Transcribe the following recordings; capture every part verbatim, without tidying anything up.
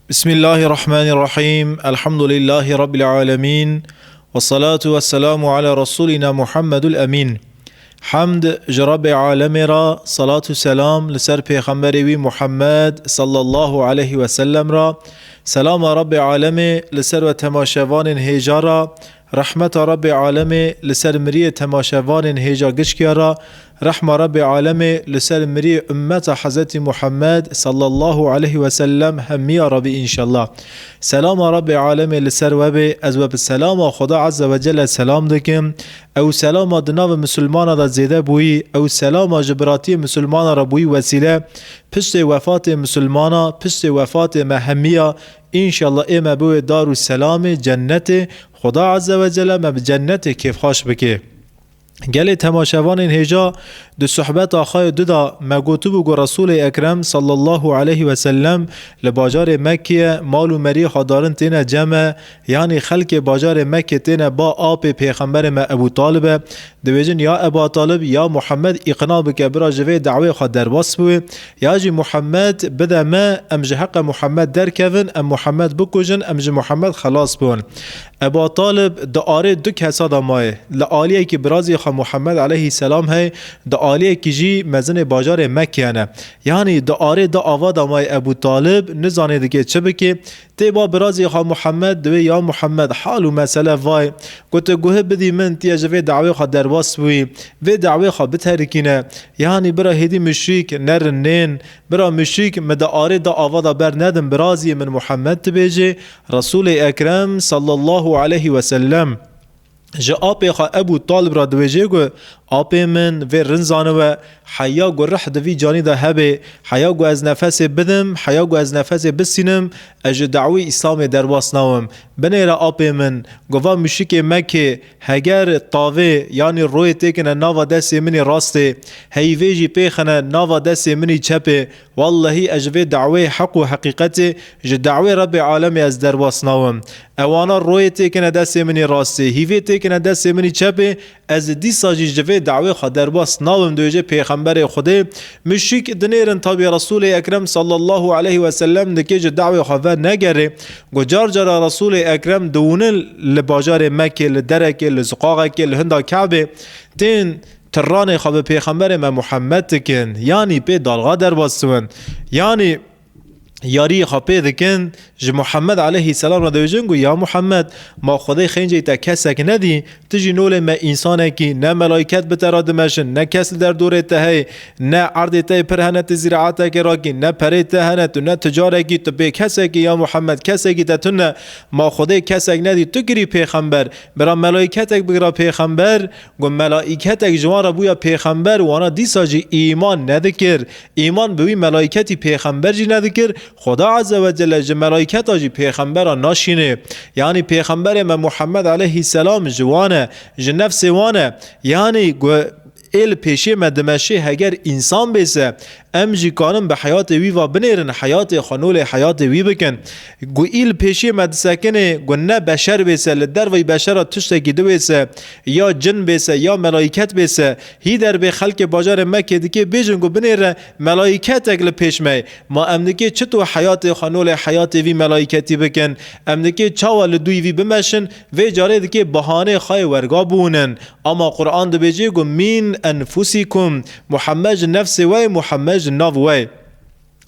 Bismillahirrahmanirrahim. Elhamdülillahi Rabbil alemin. Ve salatu ve selamu ala Resulina Muhammedul Emin. Hamd ji Rabbê alemê ra, salat û selam li ser Pêxemberê wî Muhammed sallallahu aleyhi ve sellem ra, selama Rabbê alemê li ser we temaşevanên hêja ra, rehmeta Rabbê alemê li ser miriyê temaşevanên hêja gişkiya ra, rehma Rabbê alemê li ser miriyê ummeta Hezretî Muhammed sallallahu aleyhi ve sellem hemiya ra bî înşallah. Selama Rabbê alemê li ser we bê, ez we bi selama Xuda Azze ve Celle selam dikim. Ew selama di nava misilmana de zêde bûyî, ew selama ji biratiyê misilmana re bûyî wesîle, piştê wefatê misilmana, piştê wefatê me hemiya, înşallah ê me biwê dar û selamê cennetê, Xuda Azze ve Celle me bi cennetê kêfxweş bike. Gelê temaşevanên hêja, di sohbeta xwe yê du de me gotibû ku Resûlê Ekrem sallallahu aleyhi ve sellem li bajarê Mekkê ye, mal û meriyê xwe darin têne cem e, yanî xelkê bajarê Mekkê têne ba apê pêxemberê me Ebû Talib e. Dibêjin, ya Eba Talib, ya Muhammed îqna bike, bira ji vê dawê xwe derbas biwê, ya jî Muhammed bide me, em ji heqe Muhammed derkevin, em Muhammed bikujin, em ji Muhammed xelas bibin. Eba Talib di arê du kesa de maye. Li aliyekî birazî xwe Muhammed aleyhisselam hey, di aliyekî jî mezinê bajarê Mekkê ne. Yanî di arê du ava de maye Ebû Talib, nizanê dike çi bike. Tê ba birazî xwe Muhammed, diwê ya Muhammed, hal û mesele vay. Gote, guhi bidî min, tiye ji vê dawê xwe derbas bûyî, vê dawê xwe biterikîne. Yanî bira hêdî muşrîk nerin nên, bira muşrîk mi di arê du ava de bernedin, birazî min Muhammed dibêjê, Resûlê Ekrem sallallahu aleyhi ve sellem ji apê xwe Ebû Talib re dibêjê ku, apê min, vê rind zaniwe, heya ku rih di vî canî de hebe, heya ku ez nefesê bidim, heya ku ez nefesê bisînim, ez ji dawî Îslamê derbas nawim. Binêre apê min, ku va muşrikê Mekkê, heger tavê, yanî royê têkine nava destê min ê rastê, heyvê jî pêxine nava destê min ê çepê, wellehî ez ji vê dawê heq û heqîqetê, ji dawê Rebbê alemê ez derbas nawim. Ewana royê têkine destê min ê rastê, hîvê têkine destê min ê çepê, ez dîsa jî ji vê dawê xwe derbas nawim, dibêje pêxemberê Xwedê. Muşrîk dinêrin tabî Resûlê Ekrem sallallahu aleyhi ve sellem dikê ji dawê xwe venegerê. Ku car cara Resûlê Ekrem diwûnin li bajarê Mekkê, li derekê, li ziqaxekê, li hinda Kabê, tên tiranê xwe bi pêxemberê me Muhammed dikin, yanî pê dalga derbas dibin, yanî yariyê xwe pê dikin, ji Muhammed aleyhisselam re dibêjin ku, ya Muhammed, ma Xwedê xêncê te kesek nedî, tu jî nolê me însanekî, ne melayket bi te re dimeşin, ne kes li derdorê te heye, ne erdê te yê pir hene tu zîraetekê rakî, ne perê te hene tu ne ticarekî, tu bê kesekî, ya Muhammed, kesekî te tune, ma Xwedê kesek nedî, tu kirî pêxember, bira melayketek bigira pêxember, Ku melaîketek ji wan re bûya pêxember, wana dîsa jî îman nedikir. Îman bi wî melaîketî pêxember jî nedikir. Xuda Azze ve Celle ji melaîketa jî pêxembera naşînê. Yanî pêxemberê me Muhammed aleyhisselam ji wan e, ji nefsê wan e. Yanî ku ê li pêşê me dimeşê heger însan bê se, em jî kanin bi heyatê wî va binêrin, heyatê xwe nolê heyatê wî bikin. Ku î li pêşiyê me disekinê, ku ne beşer bê se, li derveyî beşera tiştekî diwê se, ya cin bê se, ya melayket bê se, hî derbê xelkê bajarê Mekkê dikê bêjin ku binêre melayketek li pêş me ye. Ma em dikê çito heyatê xwe nolê heyatê vî melayiketî bikin? Em dikê çawa li dûyî vî bimeşin? Vê carê dikê bahanê xwe yê werga bûnin. Ama Quran dibêjê ku mîn enfusikum, Muhammed ji nefsê we ye, Muhammed ji nav we ye.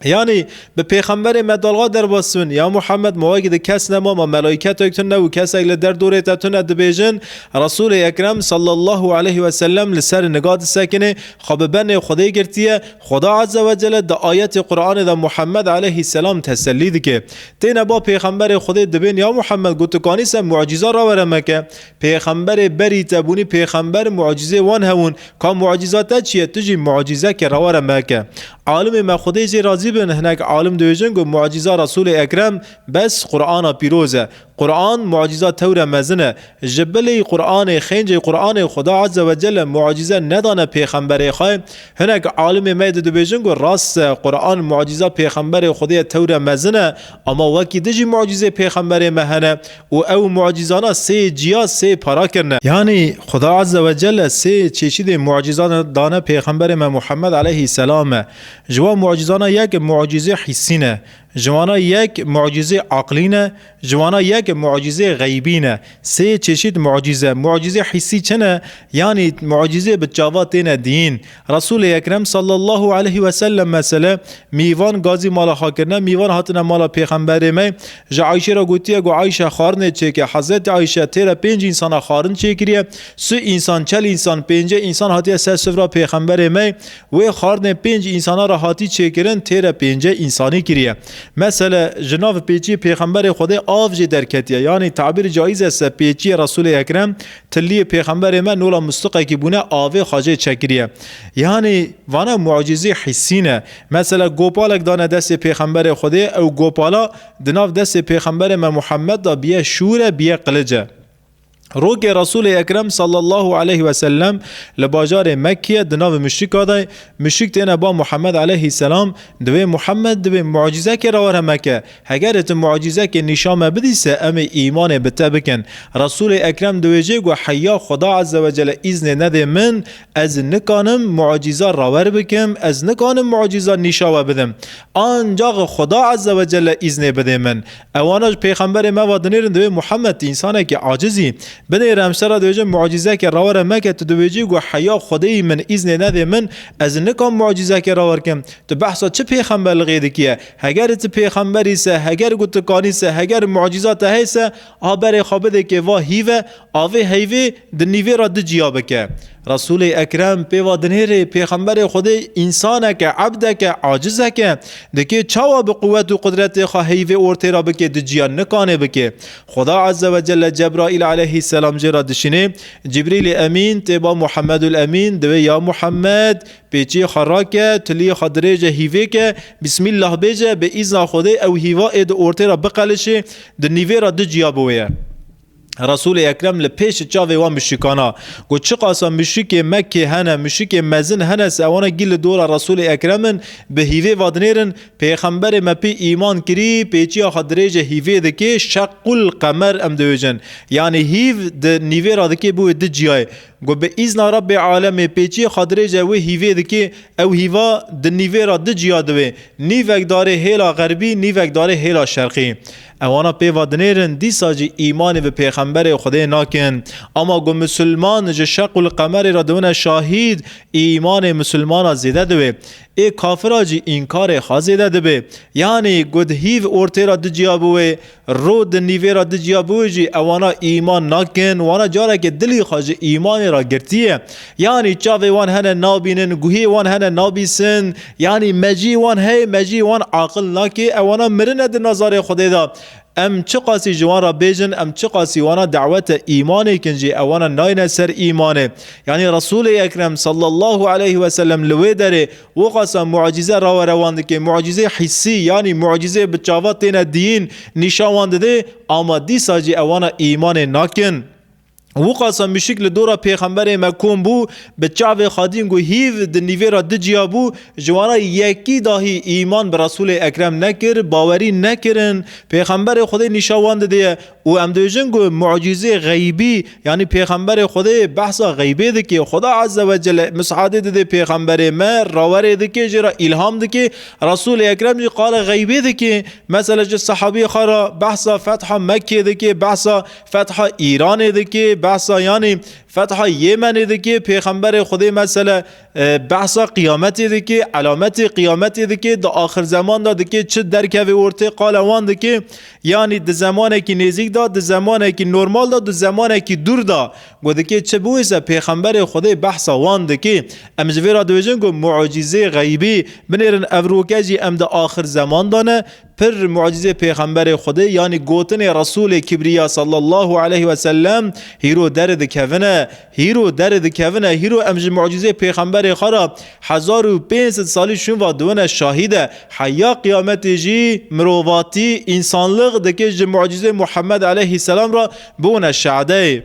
Yanî bi pêxemberê me dalga derbas dibin. Ya Muhammed, ma wekî di kes nema, ma melayketek tune û kesek li derdorê te tune dibêjin. Resûlê Ekrem sallallahu aleyhi ve sellem li ser niga disekine, xwe bi benê Xwedê girtiye. Xuda Azze ve Celle di ayetê Qur'anê de Muhammed aleyhisselam tesellî dike. Têne ba pêxemberê Xwedê dibên, ya Muhammed, gotikanî se mucîza rawere meke. Pêxemberê berî te bûnî pêxember mucîzê wan hewûn. Ka mucîza te çi ye? Tu jî mucîzeke rawere meke. Alimê me Xwedê jê razî bin, hinek alim dibêjin ku mucîza Resûlê Ekrem bes Qur'ana pîroz e. Qur'an mucîza tewre mezin e. Ji bilî Qur'anê, xêncê Qur'anê Xuda Azze ve Celle mucîze nedane pêxemberê xwe. Hinek alimê me di dibêjin ku rast e, Qur'an mucîza pêxemberê Xwedê ye tewre mezin e, ama wekî di jî mucîzê pêxemberê me hene. Û ew mucîzana sê ciya sê para kirine. Yanî Xuda Azze ve Celle sê çeşîdê mucîzana dane pêxemberê me Muhammed aleyhisselam e. Ji wan mucîzana yek mucîzê hîsî ne. Ji wana yek mucîzê aqlî ne, ji wana yek mucîzê xeybî ne. Sê çeşît mucîze. Mucîzê hissî çi ne? Yanî mucîzê bi çava têne diyîn. Resûlê Ekrem sallallahu aleyhi ve sellem mesele mîvan gazî mala xwe kirine, mîvan hatine mala pêxemberê me. Ji Ayşe re gotiye, got, Ayşe, xwarinê çêke. Hezretî Ayşe têre pênc însana xwarin çêkiriye. Su însan, çel însan, pênce însan hatiye ser sifra pêxemberê me. Wê xwarinê pênc însana re hatî çêkirin, têre pênce însanî kiriye. Mesele, ji nav pêçiyê pêxemberê Xwedê av jê derketiye. Yanî tabîr caiz e se pêçiyê Resûlê Ekrem, tiliyê pêxemberê me nola mustiqekî bûne, avê xwe jê çekiriye. Yanî vana mucîzê hissî ne. Mesele, gopalek dane destê pêxemberê Xwedê, ew gopala di nav destê pêxemberê me Muhammed de biye şûr e, biye qilic e. Rokê Resûlê Ekrem sallallahu aleyhi ve sellem li bajarê Mekkê di nav muşrika de, muşrik têne ba Muhammed aleyhisselam, divê Muhammed, divê mucîzekê rawere Mekke. Heger tu mucîzekê nîşa me bidî se, em ê îmanê bi te bikin. Resûlê Ekrem diwêjê, got, heya Xuda Azze ve Celle îznê nedê min, ez nikanim mucîza rawer bikim, ez nikanim mucîza nîşa we bidim. Ancax Xuda Azze ve Celle îznê bidê min. Ewana ji pêxemberê me ve dinêrin, divê Muhammed, tu însanekî acizî. Binêre em ser re dibêjin, mucîzeke rawere meke, tu dibêjî, got, heya Xwedêyî min îznê nedê min, ez nikam mucîzeke rawer kim. Tu behsa çi pêxemberlixê dikiye? Heger tu pêxemberî se, heger got tu kanî se, heger mucîza te hey se, a berê xwe bidê kê va hîve, avê heyvê di nîvê re du ciya bike. Resûlê Ekrem pê va dinêrê, pêxemberê Xwedê însaneke, ebdeke, acizeke, dikê çawa bi quwet û qudretê xwe heyvê ortê re bike, du ciya nikane bike. Xuda Azze ve Celle Cebraîl aleyhisselam jê re dişînê, Cibrîlê Emîn tê ba Muhammedul Emîn, divê ya Muhammed, pêçiyê xwe rake, tiliyê xwe dirêje hîvê ke, Bismillah bêje, bi îzna Xwedê ew hîva ê di ortê re biqelişê, di nîvê re du ciya biwêye. Resûlê Ekrem li pêş çavê wan muşrikana got, çiqasa muşrikê Mekkê hene, muşrikê mezin hene se, ewana gî li dora Resûlê Ekrem in, bi hîvê vadinêrin, pêxemberê me pê îman kirî, pêçiya xwe dirêje hîvê dikê, şequl qemer em dibêjin. Yanî hîv di nîvê re dikê biwê du ciyayê. Got, bi îzna Rabbê alemê pêçiyê xwe dirêje wê hîvê dikê, ew hîva di nîvê re du ciya divê. Nîvek darê hêla xerbî, nîvek darê hêla şerqî. Ewana pê va dinêrin, dîsa jî îmanê bi pêxemberê Xwedê nakin. Ama ku misilman ji şeq û li qemerê re diwine şahîd, îmanê misilmana zêde dibe. Ê kafira jî înkarê xwe zêde dibe. Yanî ku di hîv ortê re du ciya biwê, ro di nîvê re du ciya biwê jî, ewana îman nakin, wana careke dilî xwe ji îmanê re girtiye. Yanî çavê wan hene nabînin, guhê wan hene nabîsin, yanî mecî wan heye, mecî wan aqil nake, ewana mirine di nazarê Xwedê de. Em çiqasî ji wan re bêjin, em çiqasî wana dawete îmanê kin jî, ewana nayne ser îmanê. Yanî Resûlê Ekrem sallallahu aleyhi ve sellem li wê derê wiqasa mucîze rawere wan dike, mucîzê hissî, yanî mucîzê bi çava têne diyîn, nîşan wan dide, ama dîsa jî ewana îmanê nakin. Wiqasa muşrik li dora pêxemberê me kom bû, bi çavê xwe dîn ku hîv di nîvê re du ciya bû, ji wana yekî dahî îman bi Resûlê Ekrem nekir, bawerî nekirin. Pêxemberê Xwedê nîşa wan didiye û em dibêjin ku mucîzê xeybî, yanî pêxemberê Xwedê behsa xeybê dike. Xuda Azze ve Celle misadê dide pêxemberê me, rawerê dike, jê re îlham dike. Resûlê Ekrem jî qala xeybê dike. Mesela ji sehabiyê xwe re behsa fetha Mekkê dike, behsa fetha Îranê dike, behsa yanî fetha Yemenê dike, pêxemberê Xwedê mesele, e, behsa qiyametê dike, elametê qiyametê dike, di axir zeman de dike çi derkeve ortê qala wan dike, yanî di zemanekî nêzîk de, di zemanekî normal de, di zemanekî dûr de, ku dike çi biwê se pêxemberê Xwedê behsa wan dike. Em ji vê re dibêjin ku mucîzê xeybî, binêrin ev roke jî em di axir zeman de ne, Pir mucîzê pêxemberê Xwedê, yanî gotinê Resûlê Kibriya sallallahu aleyhi ve sellem, hîro derê dikevine, hîro derê dikevine, hîro em ji mucîzê pêxemberê xwe re hezar û pênc sed salî şûn va diwine şahîd e. Heya qiyametê jî mirovatî, însanlix dike ji mucîzê Muhammed aleyhisselam re biwine şadeyê.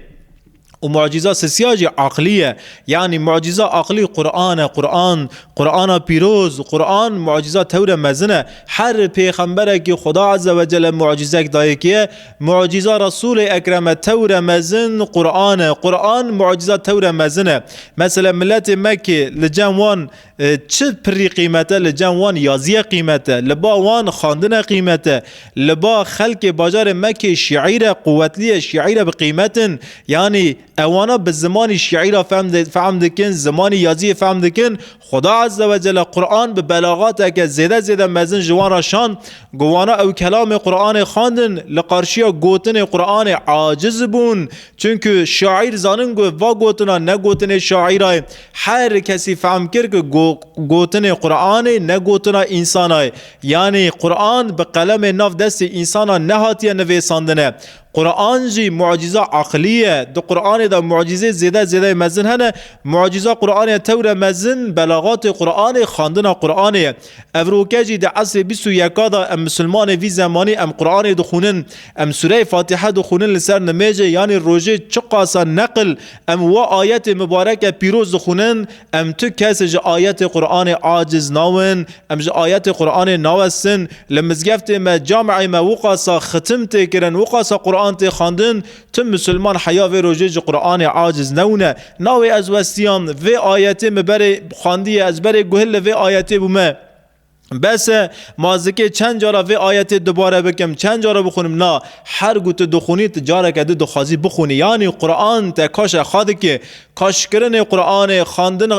Û mucîza sisiya jî aqlî ye. Yanî mucîza aqlî Qur'an e. Qur'an, Qur'ana pîroz, Qur'an mucîza tewre mezin e. Her pêxemberekî Xuda Azze ve Celle mucîzek dayê kê ye. Mucîza Resûlê Ekrem e tewre mezin Qur'an e. Qur'an mucîza tewre mezin e. Mesela miletê Mekkê li cem wan, e, çi pirî qîmet e? Li cem wan yaziyê qîmet e. Li ba wan xandine qîmet e. Li ba xelkê bajarê Mekkê şîîr e, quwetlî ye, şîîr e bi qîmet in. Yanî ewana bi zimanî şîîra fehm di-, fehm dikin, zimanî yaziyê fehm dikin. Xuda Azze ve Celle Qur'an bi belaxateke zêde zêde mezin ji wan re şand. Ku wana ew kelamê Qur'anê xwendin, li qarşiya gotinê Qur'anê aciz bûn. Çunku şaîr zanin ku va gotina ne gotinê şaîra ye. Her kesî fehm kir ku go-, gotinê Qur'anê ne gotina însana ye. Yanî Qur'an bi qelemê nav destê însana nehatiye nivêsandine. Qur'an jî mucîza aqlî ye. Di Qur'anê de mucîzê zêde zêde mezin hene. Mucîza Qur'anê tewre mezin, belaxatê Qur'anê, xandina Qur'anê ye. Evroke jî di esrê bîst û yeka de em misilmanê vî zemanî em Qur'anê dixwînin, em Sûreyê Fatîhe dixwînin li ser nimêjê, yanî rojê çiqasa neqil em wa ayetê mibareke pîroz dixwînin, em tu kes ji ayetê Qur'anê aciz nawin, em ji ayetê Qur'anê nawestin, li mizgeftê me, cameyê me wiqasa xitim tê kirin, wiqasa Qur'an tê xwendin, tu misilman heya vê rojê ji Qur'anê aciz newne. Nawê ez westiyam, vê ayetê min berê xwendiye, ez berê guhil li vê ayetê bûme. Bes e, ma ez dikê çend cara vê ayetê dubare bikim, çend cara bixwînim? Na, her ku tu dixwînî, tu careke din dixwazî bixwînî. Yanî Qur'an te kaşa xwe dike. Kaşkirinê Qur'anê, xwendin,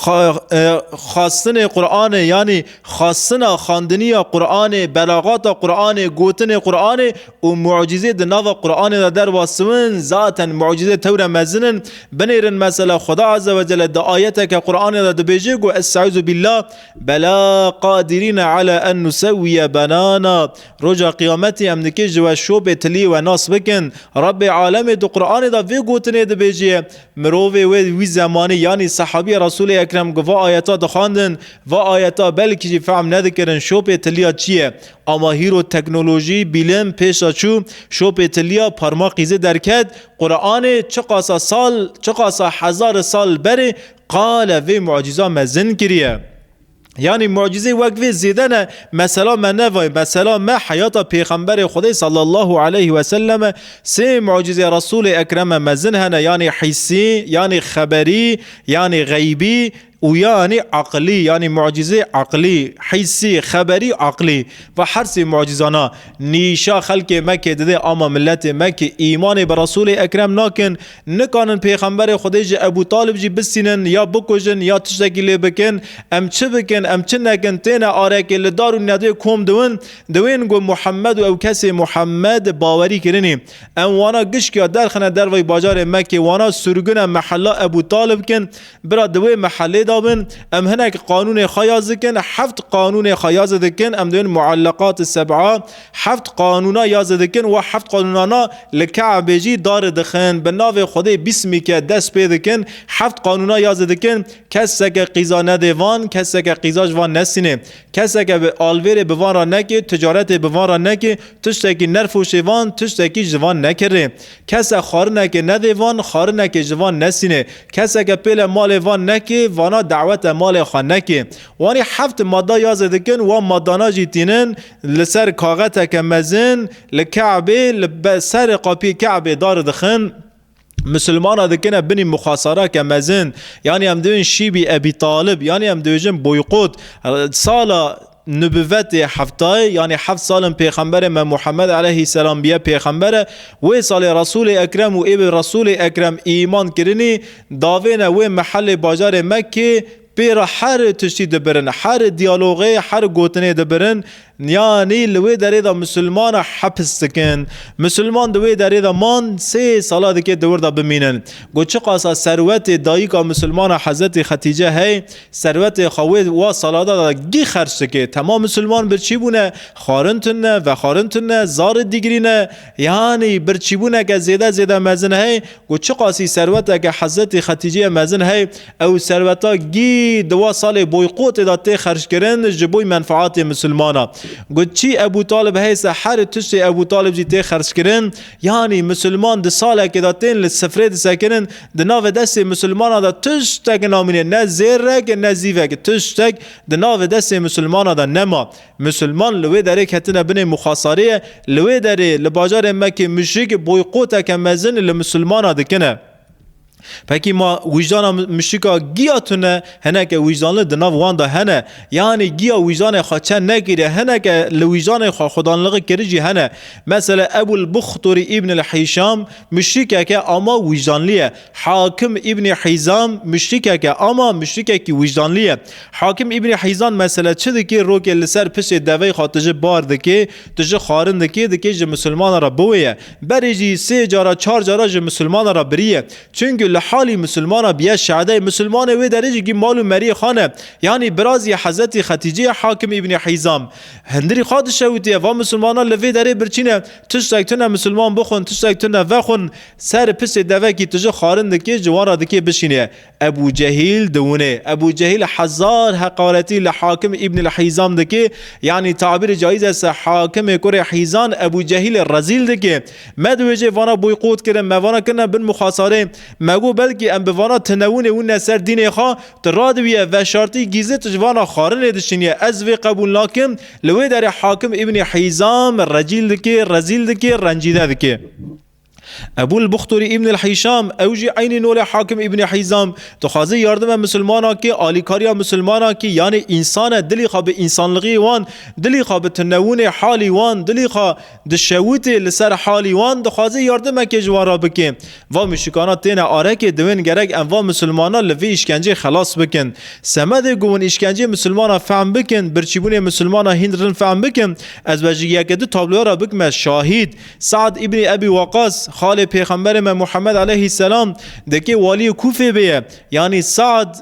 xa-, e, xwestinê Qur'anê, yanî xwestina xwendiniya Qur'anê, belaxata Qur'anê, gotinê Qur'anê û mucîzê di nava Qur'anê de derwasibin, zaten mucîzê tewre mezin in. Binêrin mesela Xuda Azze ve Celle di ayeteke Qur'anê de dibêje ku, Estaizu billah, "Bela qadirîne ala en nusewwiye benana." Roja qiyametê em dikê ji we şopê tiliyê we nas bikin. Rabbê alemê di Qur'anê de vê gotinê dibêjiye. Mirovê wê wî zemanî, yanî sehabiyê Resûlê Ekrem ku va ayeta dixwendin, va ayeta belkî jî fehm nedikirin şopê tiliya çi ye. Ama hîro teknolojî, bîlim pêşa çû, şopê tiliya parma qîzê derket, Qur'anê çiqasa sal, çiqasa hezar sal berê qale vê mucîza mezin kiriye. Yanî mucîzê wek vê zêde ne, mesela me ne vay, mesela me heyata Pêxemberê Xwedê sallallahu aleyhi ve selleme, sê mucîzê Resûlê Ekreme mezin hene, yanî hîsî, yanî xeberî, yanî xeybî û yanî aqlî, yanî mucîzê aqlî, hîsî, xeberî, aqlî. Va her sê mucîzana nîşa xelkê Mekkê dide, ama miletê Mekkê îmanê bi Resûlê Ekrem nakin, nikanin Pêxemberê Xwedê ji Ebû Talib jî bistînin, ya bikujin, ya tiştekî lê bikin. Em çi bikin, em çi nekin, têne arekê li dar û nedê kom diwin, diwên ku Muhammed û ew kesê Muhammed bawerî kirinî. Em wana gişkiya derxine dervayî bajarê Mekkê, wana surgune mehella Ebû Talib kin, bira di wê mehellê de bin, em hinek qanûnê xwe yaz dikin, heft qanûnê xwe yaz dikin, em diwên muelleqat seb'a, heft qanûna yaz dikin, wa heft qanûnana li Ke'bê jî dar dixin, bi navê Xwedê bîsmîke dest pê dikin, heft qanûna yaz dikin, keseke qîza nedê van, keseke qîza ji van nesînê, keseke bi alvêrê bi van re nekê, ticaretê bi van re nekê, tiştekî nerfûşê van, tiştekî ji van nekirê. Kese xwarinekê nedê van, xwarinekê ji van nesînê. Keseke pêle malê van nekê, vana dawete malê xwe nekê. Wanî heft madda yazê dikin, wan maddana jî tînin li ser kaxeteke mezin, li Ke'bê, li be-, serê qapiyê Ke'bê dar dixin. Misilmana dikine binî muxasarake mezin. Yanî em dibên şîbî Ebî Talib, yanî em dibêjin boykot. Sala nubûvetê heftayê, yanî heft sal in Pêxemberê me Muhammed aleyhisselam biye pêxember e. Wê salê Resûlê Ekrem û ê bi Resûlê Ekrem îman kirinî, davêne wê mehelê bajarê Mekkê pê re her tiştî dibirin, her diyalogê, her gotinê dibirin. Yanî li wê derê de misilmana hepis dikin. Misilman di wê derê de man sê sala dike di wir de bimînin. Got, çiqasa serwetê dayika misilmana Hezretî Xetîce hey, serwetê xwe wê wa salada de gî xerç dike. Tema misilman birçî bûne, xwarin tune, vexwarin tune, zarê dîgirî ne. Yanî birçîbûneke zêde zêde mezin hey. Got, çiqasî serweteke Hezretî Xetîceyê mezin hey, ew serweta gî di wa salê boykotê de tê xerckirin ji bo menfaatê misilmana. Got, çî Ebû Talib heyse, her tiştê Ebû Talib jî tê xerckirin. Yanî misilman di salekê de tên li sifrê disekirin, di navê destê misilmana de tiştek namîne, ne zêrek, ne zîvek, tiştek di navê destê misilmana de nema. Misilman li wê derê ketine binê muxasarê ye, li wê derê li bajarê Mekê muşrik boykoteke mezin li misilmana dikine. Pekî ma wijdana muşrika giya tune, hineke wijdanli di nav wan de hene. Yanî giya wijdanê xwe çend nekiriye, hineke li wijdanê xwe xudanlixî kiri jî hene. Mesela Ebul Buxturî Îbnil Hîşam muşrikeke ama wijdanli ye. Hakim Îbnî Hîzam muşrikeke ama muşrikekî wijdanli ye. Hakim Îbnî Hîzam mesela çi dikê, rokê li ser piştê devey xwe tu ji bar dikê, tu ji xwarin dikê, dikê ji misilmana re biwêye. Berê jî sê cara, çar cara ji misilmana re biriye. Çunku li halî misilmana biye şehedey, misilmanê wê derê jî gî mal û meriyê xwe ne. Yanî birazî Hezretî Xetîcê ye Hakim Îbnî Hîzam. Hindirî xwe dişewitiye, va misilmana li vê derê birçîne, tiştek tune misilman bixwin, tiştek tune vexwin, ser piştê devekî tu ji xwarin dikê, ji wan re dikê bişîne. Ebû Cehîl diwine. Ebû Cehîl hezar heqaretî li Hakim Îbnil Hîzam dike. Yanî tabîrê caiz e se Hakimê kurê Hîzan Ebû Cehîlê rezîl dike. Me dibêje vana boykot kirin, me vana kirine bin muxasarê. Me got belkî em bi vana tinewûnê wîne ser dînê xwe, tu radiwiye veşartî gîzit ji vana xwarinê dişîniye. Ez vê qebûl nakim. Li wê derê Hakim Îbnî Hîzam recîl dike, rezîl dike, rencîde dike. Ebul Buxturî Îbnil Hîşam, ew jî eynî nolê Hakim Îbnî Hîzam, dixwaze yardime misilmana kê, alîkariya misilmana kê, yanî însan e, dilî xwe bi însanlixî wan, dilî xwe bi tinewûnê halî wan, dilî xwe dişewitê li ser halî wan, dixwaze yardimekê ji wan re bike. Va muşrikana têne arekê, divên gerek em va misilmana li vê îşkencê xelas bikin. Semedê ku hûn îşkencê misilmana fehm bikin, birçîbûnê misilmana hîn rin fehm bikin, ez be ji yeke du tabloya re bikime şahîd. Sa'd îbnî Ebî Weqas, xalê Pêxemberê me Muhammed aleyhisselam, dikê waliyê Kûfê bêye. Yanî Sa'd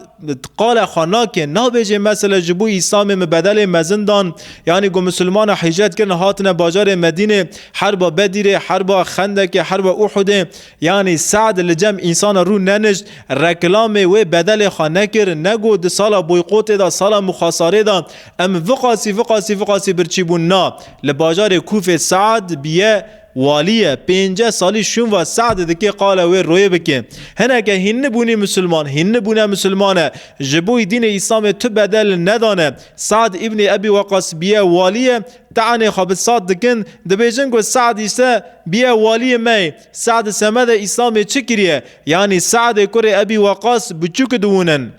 qala xwe nake, nabêje mesela ji bo Îslamê min bedelê mezin dan, yanî ku misilmana hicret kirin hatine bajarê Medînê, herba Bedîrê, herba Xendekê, herba Uhudê, yanî Sa'd li cem însana rû nenişt, reklamê wê bedelê xwe nekir, negot di sala boykotê de, sala muxasarê de, em viqasî, viqasî, viqasî birçî bûn. Na, li bajarê Kûfê Sa'd biye walî ye. Pênceh salî şûn va Sa'd dike qala wê royê bike. Hineke hîn nibûnî misilman, hîn nibûne misilman e. Ji bo dînê Îslamê tu bedel nedane. Sa'd îbnî Ebî Weqas biye walî ye. Te'anê xwe bi Sa'd dikin, dibêjin ku Sa'd îşte biye waliyê me ye. Sa'd semede Îslamê çi kiriye? Yanî Sa'dê kurê Ebî Weqas biçûk diwûnin.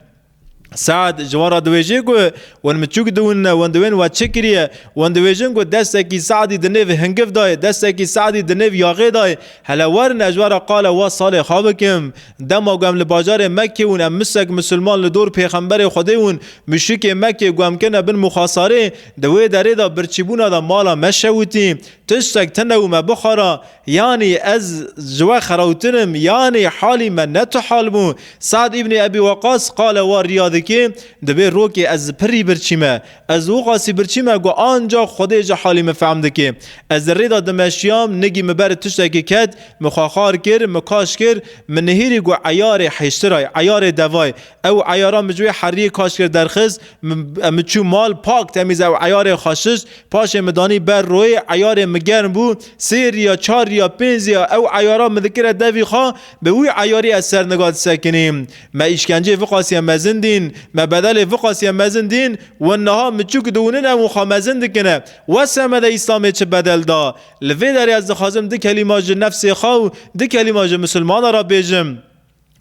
Sa'd ji wan re dibêje ku, hûn min çûk diwûnine, hûn diwên we çi kiriye? Hûn dibêjin ku destekî Sa'dî di nêv hingiv dayê, destekî Sa'dî di nêv yaxê dayê. Hele werin ez ji we re qala wa salê xwe bikim. Dema ku em li bajarê Mekkê bûn, em misek misilman li dor Pêxemberê Xwedê bûn, muşrikê Mekkê ku em kirine bin muxasarê, di wê derê de birçîbûna de mala me şewitî. Tiştek tune û me bixwara, yanî ez ji we xerawtir im, yanî halî me ne tu hal bû. Sa'd îbnî Ebî Weqas qala wa riya dike, dibê rokê ez pirî birçî me. Ez wiqasî birçî me ku ancax Xwedê ji halî min fehm dike. Ez di rê de dimeşiyam, nigî min ber tiştekê ket, min xwe xar kir, min kaş kir, min nihêrî ku eyarê hêştirayê, eyarê devayê. Ew eyara min ji wê heriyê kaş kir derxist, min, min çû mal, pak temîz ew eyarê xwe şişt, paşê min danî ber royê, eyarê min germ bû, sê riya, çar riya, pênc riya, ew eyara min dikire devî xwe, bi wî eyarî ez ser niga disekinîm. Me îşkenceyê viqasiye mezin dîn, me bedelê viqasiye mezin dîn, û niha min çûk diwinin ew xwe mezin dikine. We semede Îslamê çi bedel da? Li vê derê ez dixwazim du kelîma ji nefsê xwe û du kelîma ji misilmana re bêjim.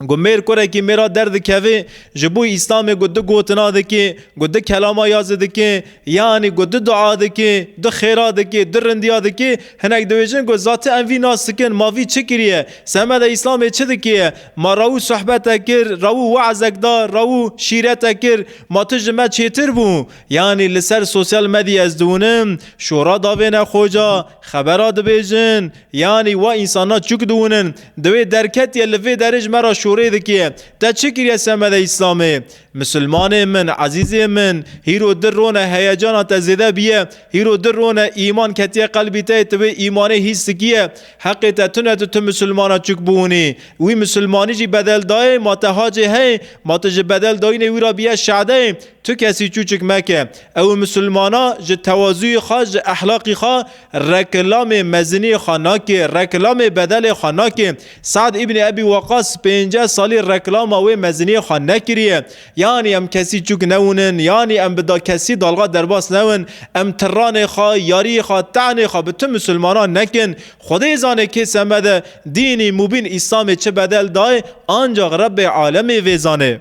Ku mêr kurekî mêra derdikeve, ji bo Îslamê ku du gotina dike, ku du kelama yazê dike, yanî ku du dua dike, du xêra dike, du rindiya dike, hinek dibêjin ku zaten em vî nas dikin, ma vî çi kiriye? Semede Îslamê çi dike? Ma rawû sohbete kir, rawû we'zek da, rawû şîrete kir, ma tu ji me çêtir bû? Yanî li ser sosyal medyayê ez diwûnim, şora davêne xoca, xebera dibêjin, yanî wa însana çûk diwûnin, di wê derketiye li vê derê ji me re rê dikiye. Te çi kiriye semedê Îslamê? Misilmanê min, ezîzê min, hîro di rone heyecana te zêde biye, hîro di rone îman ketiye qelbî te, tu wê îmanê hîs dikiye. Heqê te tune tu, tu misilmana çik bûnî. Wî misilmanî jî bedel dayê, ma te hacê hey, ma tu ji bedel dayînê wî ra biye şadeyê. Tu kesî çûçik meke. Ew misilmana ji tewazuyê xwe, ji ehlaqî xwe reklamê meziniyê xwe nake, reklamê bedelê xwe nake. Sa'd îbnî Ebî Weqas pêncî salî reklama wê meziniyê xwe nekiriye. Yanî em kesî çûk newinin, yanî em bi da kesî dalga derbas newin. Em tiranê xwe, yariyê xwe, te'nê xwe bi tu misilmanan nekin. Xwedê zane kê semede dînî mubîn Îslamê çi bedel dayê, ancax Rebbê alemê vê zane.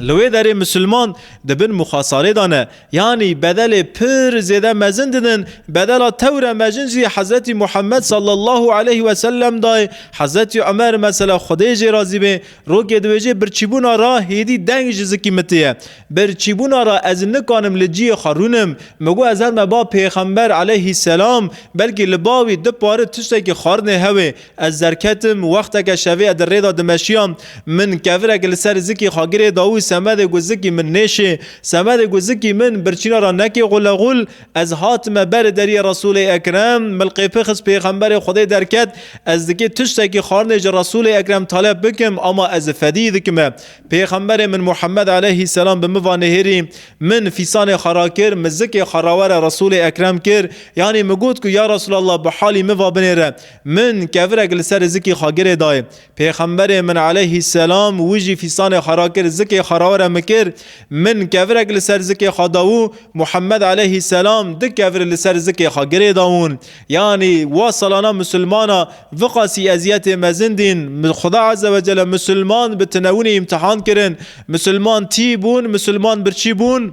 Li wê derê misilman di bin muxasarê de ne. Yanî bedelê pir zêde mezin didin. Bedela tewre mezin jî Hezretî Muhammed sallallahu aleyhi ve sellem dayê. Hezretî Ömer mesela Xwedê jê razî bê, rokê dibêje birçîbûna ra hêdî deng ji zikî min tê ye. Birçîbûna ra ez nikanim li ciyê xwe rûnim. Min got ez herme ba Pêxember aleyhisselam, belkî li ba wî du pare tiştekî xwarinê hewê. Ez derketim, wexteke şevê ez di rê de dimeşiyam, min kevirek li ser zikî xwe girê dawî, semedê ku zikî min nêşê, semedê ku zikî min birçîna ra nekê xuleğul, ez hatime ber deriyê Resûlê Ekrem, milqê pixist Pêxemberê Xwedê derket, ez dikê tiştekî xwarinê ji Resûlê Ekrem talep bikim, ama ez fedî dikime. Pêxemberê min Muhammed aleyhisselam bi min va nihêrî, min fîsanê xwe rakir, min zikê xwe rawere Resûlê Ekrem kir, yanî min got ku ya Resûlallah bi halî min va binêre. Min kevirek li ser zikî xwe girê dayê. Pêxemberê min aleyhisselam wî jî fîsanê xwe rakir, zikê xwe rawere min kir. Min kevirek li ser zikê xwe dawû, Muhammed aleyhisselam du kevir li ser zikê xwe girê dawûn. Yanî wa salana misilmana viqasî eziyetê mezin dîn, mi-, Xuda Azze ve Celle misilman bi tinewinê îmtihan kirin. Misilman tî bûn, misilman birçî bûn.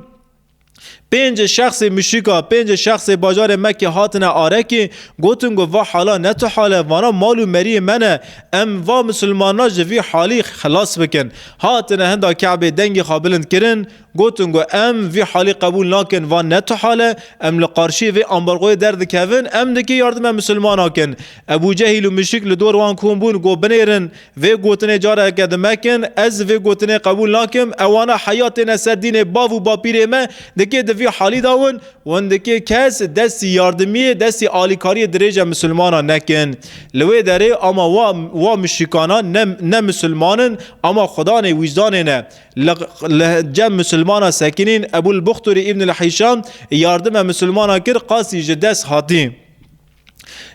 Pênc şexsê muşrika, pênc şexsê bajarê Mekkê hatine arekê, gotin ku va hala ne tu hal e, vana mal û meriyê me ne, em va misilmana ji vî halî xelas bikin. Hatine hinda Ke'bê dengê xwe bilind kirin, gotin ku em vî halî qebûl nakin, va ne tu hal e, em li qarşiyê vê ambargoyê derdikevin, em dikê yardime misilmana kin. Ebû Cehîl û muşrik li dor wan kom bûn, got binêrin, vê gotinê careke di mekin, ez vê gotinê qebûl nakim, ewana heya têne ser dînê bav û bapîrê me, dikê di vî halî de win, win dikê kes destî yardimiyê, destî alîkariyê dirêje misilmana nekin. Li wê derê ama wa, wa muşrikana ne, ne misilman in, ama xudanê wîcdanê ne. Li, li cem misilmana sekinîn, Ebul Buxturî Îbnil Hîşam yardime misilmana kir, qasî ji dest hatî.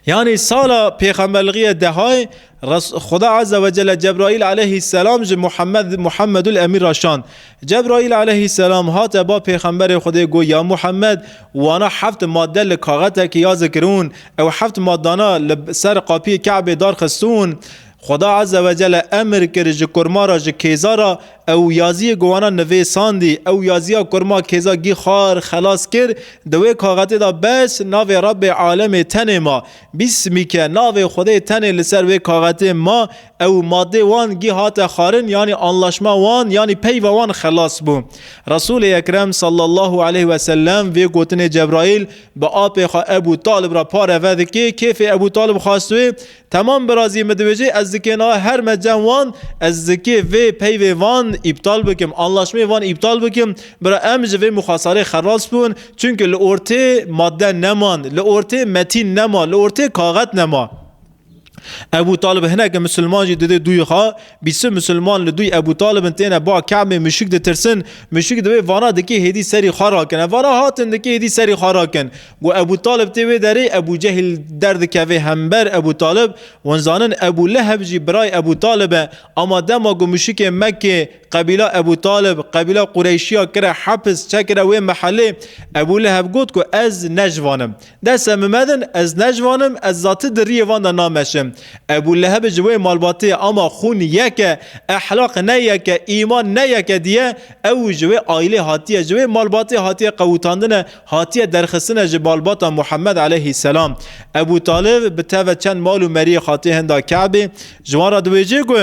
Yanî sala pêxemberliğiye dehayê Res-, Xuda Azze ve Celle Cebraîl aleyhisselam ji Muhammed, Muhammedul Emîn ra şand. Cebraîl aleyhisselam hate ba pêxemberê Xwedê got, ya Muhammed, wana heft madde li kaxetekî ya zikirûn, ew heft maddana li ser qapiyê Ke'bê darxistûn. Xuda Azze ve Celle emir kir ji kurma ra, ji kêza ra, ew yaziyê ku wana nivêsandî, ew yaziya kurma kêza gî xwar xelas kir, di wê kaxetê de bes navê Rebbê alemê tenê ma. Bîsmîke, navê Xwedê tenê li ser wê kaxetê ma, ew madê wan gî hate xwarin, yanî anlaşma wan, yanî peyva wan xelas bû. Resûlê Ekrem sallallahu aleyhi ve sellem vê gotinê Cebraîl bi apê xwe Ebû Talib re pare vedike, kêfê Ebû Talib xwest wê, temam birazî min dibêje, ez dikê niha herme cem wan, ez dikê vê peyvê van îptal bikim, anlaşmeyê van îptal bikim, bira em ji vê muxasarê xelas bûn, çunke li ortê madde neman, li ortê metîn nema, li ortê kaxet nema. Ebû Talib hineke misilman jî didê dûyê xwe, bîstin misilman li dûyê Ebû Talib in têne ba Ke'bê, muşrik ditirsin, muşrik dibê vana dikê hêdî serî xwe rakin. Ev vana hatin dikê hêdî serî xwe rakin. Got Ebû Talib tê wê derê, Ebû Cehîl derdikeve hember Ebû Talib. Wan zanin Ebû Leheb jî birayê Ebû Talib e. Ama dema ku muşrikê Mekkê qebîla Ebû Talib, qebîla Qureyşiya kire hepis, çekire wê mehelê, Ebû Leheb got ku ez ne ji van im. Destê min medin, ez ne ji van im, ez zati di riyê van de nameşim. Ebû Leheb ji wê malbatê ye, ama xûn yek e, ehlaq ne yek e, îman ne yek e diye, ew ji wê aîlê hatiye, ji wê malbatê hatiye qewitandine, hatiye derxistine ji malbata Muhammed aleyhisselam. Ebû Talib bi teve çend mal û meriyê hatiye hinda Ke'bê, ji wan re dibêje ku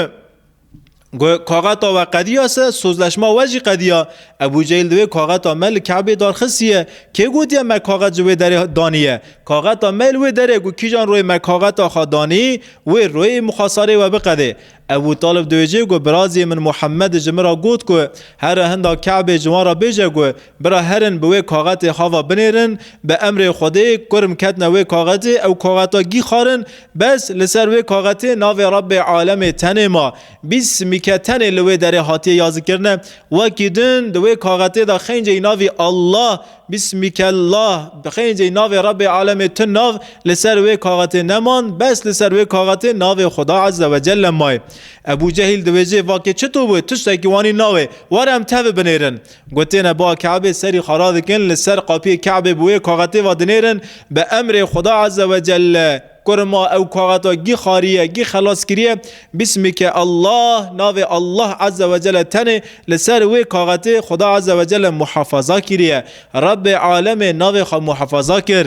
Got, kaxeta we qediya se, sozleşma we jî qediya. Ebû Cehîl divê kaxeta me li Ke'bê darxistiye. Kê gotiye me kaxet ji wê derê daniye? Kaxeta me li wê derê ku kîjan royê me kaxeta xwe danî, wê royê muxasarê we biqedê. Ebû Talib dibêje ku, birazê min Muhammed ji min re got ku here hinda Ke'bê ji wan re bêje ku, bira herin bi wê kaxetê xava binêrin, bi emrê Xwedê kurm ketine wê kaxetê, ew kaxeta gî xwarin, bes li ser wê kaxetê navê Rebbê Alemê tenê ma. Bîsmîke tenê li wê derê hatiye yazîkirine. Wekî din di wê kaxetê de xênceyî navî Allah, Bismîkellah, bi xênceyî navê Rebbê Alemê tu nav li ser wê kaxetê neman, bes li ser wê kaxetê navê Xuda Azze ve Celle mayê. Ebû Cehîl dibêje, vakê çito bû, tiştekî wanî navê, were em tevî binêrin. Gotêne ba Ke'bê serî xwe radikin, li ser qapiyê Ke'bê bi wê kaxetê ve dinêrin, bi emrê Xuda Azze ve Celle. Kurma ew kaxeta gî xariye, gî xelas kiriye. Bismike Allah, navê Allah Azze ve Celle tenê li ser wê kaxetê Xuda Azze ve Celle muhafaza kiriye. Rebbê Alemê navê xwe muhafaza kir.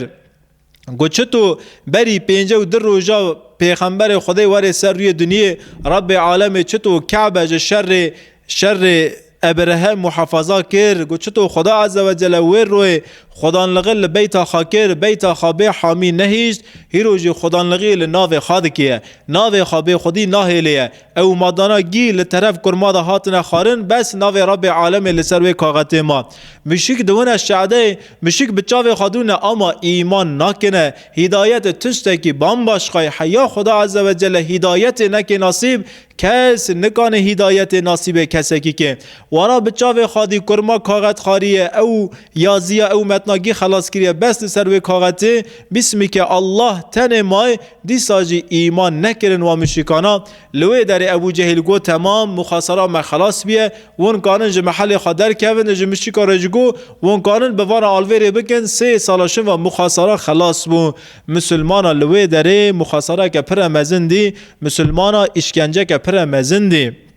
Got, çito berî pêncî û du roja Pêxemberê Xwedê were ser rûyê duniyê, Rebbê Alemê çito Ke'be ji şerê, şerê Ebrehe muhafaza kir? Got, çito Xuda Azze ve Celle wê royê xwedanlixî li beyta xwe kir, beyta xwe bê hamî nehişt, hîro jî xwedanlixî li navê xwe dikiye. Navê xwe bê xwedî nahêleye. Ew madana gî li teref kurma de hatine xwarin, bes navê Rebbê Alemê li ser wê kaxetê ma. Muşik diwine şe'deyê, muşik bi çavê xwe dûne ama îman nakine. Hîdayet tiştekî bambaşqayê. Heya Xuda Azze ve Celle hîdayetê nekê nasîb, kes nikane hîdayetê nasîbê kesekî ke. Wara bi çavê xwe dî kurma kaxet xariye, ew yaziya, ew metna gî xelas kiriye, bes li ser wê kaxetê Bismike Allah tenê may, dîsa jî îman nekirin wa muşrikana. Li wê derê Ebû Cehîl got, temam, muxasara me xelas biye, win kanin ji mehelê xwe derkevin, ji muşrika re jî got, win kanin bi vana alvêrê bikin, sê sala şin ve muxasara xelas bû. Misilmana li wê derê muxasareke pire mezin dî, misilmana îşkenceke pire mezin dî.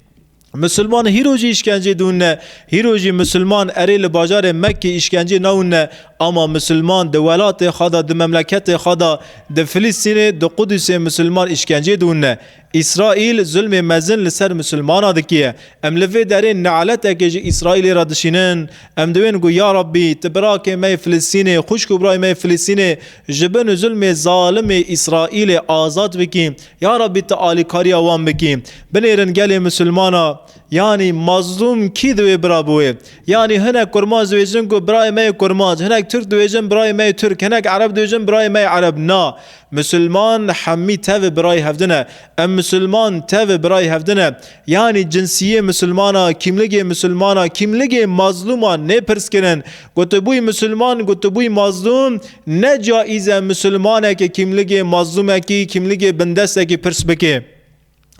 Misilman hîro jî îşkencê dûnne, hîro jî misilman erê li bajarê Mekkê îşkencê nawinne, ama misilman di welatê xwe de, di memleketê xwe de, di Filistînê, di Qudusê misilman îşkencê dûnne. Îsraîl zulmê mezin li ser misilmana dikiye. Em li vê derê ne'letekê ji Îsraîlê re dişînin. Em diwên ku, ya Rabbî, tu birakê me yê Filistînê, xwişk û birayê me yê Filistînê ji bin zulmê zalimê Îsraîlê azad bikî. Ya Rabbî, tu alîkariya wan bikî. Binêrin gelê misilmana, yanî mazlûm kî divê bira bi wê? Yanî hinek kurmanc dibêjin ku birayê me yê kurmanc, hinek tirk dibêjin birayê me yê tirk, hinek ereb dibêjin birayê me yê ereb. Na, misilman hemî tevî birayê hevdin e. Em misilman tevî birayê hevdin e. Yanî cinsiyê misilmana, kîmligê misilmana, kîmligê mazlûma nê pirs kirin. Ku tu bûyî misilman, ku tu bûyî mazlûm, ne caiz e misilmanekê kîmligê mazlûmekî, kîmligê bindestekî pirs bike.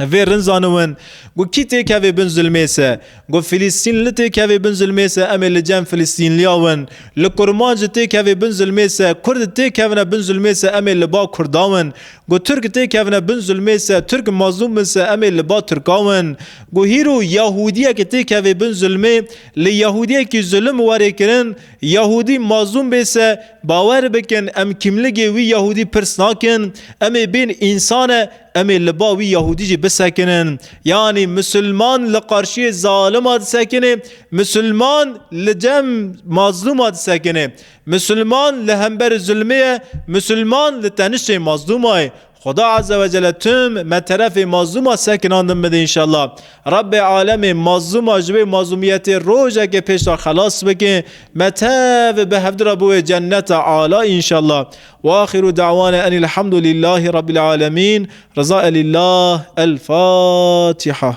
Vê rind zaniwin, ku kî têkevê bin zulmê se, ku Filistînli têkevê bin zulmê se, em ê li cem Filistînliya win. Li Kurmanc têkevê bin zulmê se, Kurd têkevine bin zulmê se, em ê li ba Kurda win. Ku Tirk têkevine bin zulmê se, Tirk mazlûm bin se, em ê li ba Tirka win. Ku hîro Yahûdiyek têkevê bin zulmê, li Yahûdiyekî zulm were kirin, Yahûdî mazlûm bê se, bawer bikin, em kîmligê wî Yahûdî pirs nakin, em ê bên însan e, em ê li ba wî Yahûdî jî bisekinin. Yanî misilman li qarşiyê zalima disekine, misilman li cem mazlûma disekine. Misilman li hember zulmê ye, misilman li teniştê mazlûma ye. Xuda Azze ve Celle tim me terefê mazlûma sekinandin bide înşallah. Rebbê alemê mazlûma ji wê mazlûmiyetê rojekê pêşta xelas bike, me tev bi hevdira biwê cenneta ala înşallah. Ve axiru da'wana enil hamdulillahî rabbil alemîn. Riza elillah. El Fatiha.